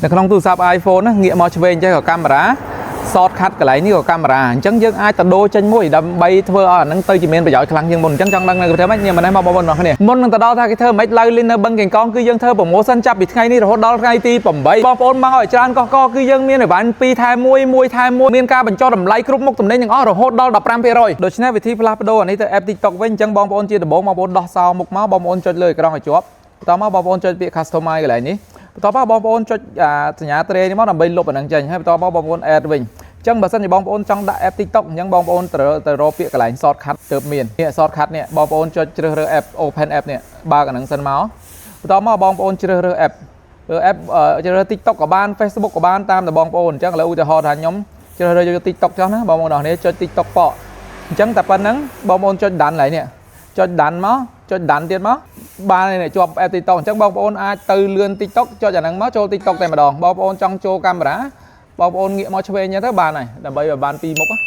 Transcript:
នៅក្នុងទូរស័ព្ទ iPhone ណាងាកមកឆ្វេងចេះក៏កាមេរ៉ា shortcut កន្លែងនេះក៏កាមេរ៉ាអញ្ចឹងយើងអាចទៅដូរចេញមួយដើម្បីធ្វើឲ្យអាហ្នឹងទៅជាមានប្រយោជន៍ខ្លាំងជាងមុនអញ្ចឹងចង់ដឹងនៅគេធ្វើម៉េចញ៉ាំម្នេះមកបងប្អូនទាំងគ្នាមុននឹងទៅដល់ថាគេធ្វើម៉េចឡៅលីននៅបឹងកេងកងគឺយើងធ្វើ promotion ចាប់ពីថ្ងៃនេះរហូតដល់ថ្ងៃទី8បងប្អូនមកឲ្យច្រើនកកកគឺយើងមានអីវ៉ាន់2ថែម1 1ថែម1មានការបញ្ចុះតម្លៃគ្រប់មុខទំនិញទាំងអស់រហូតដល់15%ដូច្នេះវិធីផ្លាស់ប្ដូរអានេះទៅ app TikTok វិញអញ្ចឹងបងប្អូនជាដំបូងបងប្អូនដោះសោមុខមកបងប្អូនចុចលើអេក្រង់ឲ្យជាប់បន្តមកបងប្អូនចុចពាក្យ customize កន្លែងនេះបន្ទាប់មកបងប្អូនចុចអាសញ្ញាត្រេនេះមកដើម្បីលុបអាហ្នឹងចេញហើយបន្ទាប់មកបងប្អូន add វិញអញ្ចឹងបើសិនជាបងប្អូនចង់ដាក់ app TikTok អញ្ចឹងបងប្អូនត្រូវទៅរកពាក្យកន្លែង shortcut ទើបមាននេះ shortcut នេះបងប្អូនចុចជ្រើសរើស app open app នេះបើកអាហ្នឹងសិនមកបន្ទាប់មកបងប្អូនជ្រើសរើស app រើស app ជ្រើសរើស TikTok ក៏បាន Facebook ក៏បានតាមតែបងប្អូនអញ្ចឹងឥឡូវឧទាហរណ៍ថាខ្ញុំជ្រើសរើសយក TikTok ចុះណាបងប្អូនអរគ្នាចុច TikTok ប៉ក់អញ្ចឹងតែប៉ុណ្្នឹងបងប្អូនចុច done ឡើយនេះចុច done មកចុច done ទៀតមកបាននេះជាប់ app TikTok អញ្ចឹងបងប្អូនអាចទៅលឿន TikTok ចុចអាហ្នឹងមកចូល TikTok តែម្ដងបងប្អូនចង់ចូលកាមេរ៉ាបងប្អូនងាកមកឆ្វេងទៅបានហើយដើម្បីឲ្យបានពីរមុខណា។